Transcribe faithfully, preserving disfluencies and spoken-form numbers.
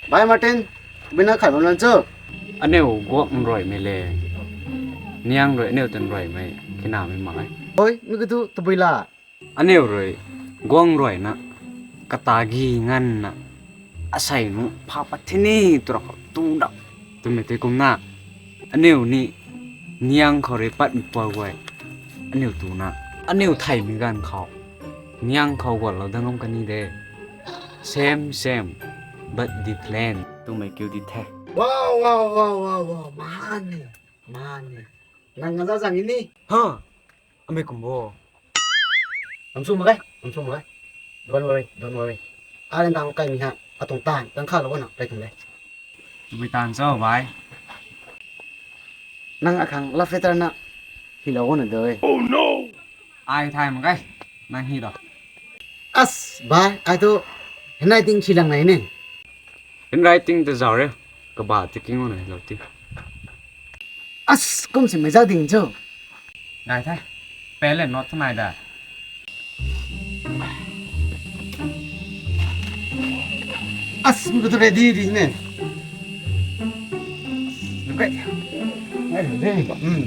Bhai Martin, bina khat bam lan chu. Aniu guak nruaimei le, niang rui aniu tan ruaimei kinamei mak e. Oi, mi katu tabui la. Aniu rui guang ruaina, kata gi nganna, asei nu pha pat thini twra khou tu dap twmei tei kumna, aniu ni niang khou rui pat mi pua guay, aniu tuna, aniu theimei ganv khou, niang khou guatlou dang ngam kani de. Same, same, but different twmei kiu di the. Wow, wow, wow, wow, wow, mani, mani. Nang ngaza zang ini. Ha, amei kum bo. Am su mak ge, am su mak ge. Don't worry, don't worry. Ai lan dang kai mi ha, atuang taanv, dang kha lou na, kai tuang de. Tabui taanv cho, bhai? Nang akhang love letter na, hi lou na de. Ai thay mak ge, nang hi do. As, bhai, ai tu, handwriting si lang nai ni. Handwriting ta zau re, kaba ti king na lou ti. As, kum si mei zau ding cho. Ngai the, pen le note nai da. As, mi katu ready di ne. Okay. Ngai de. Hmm.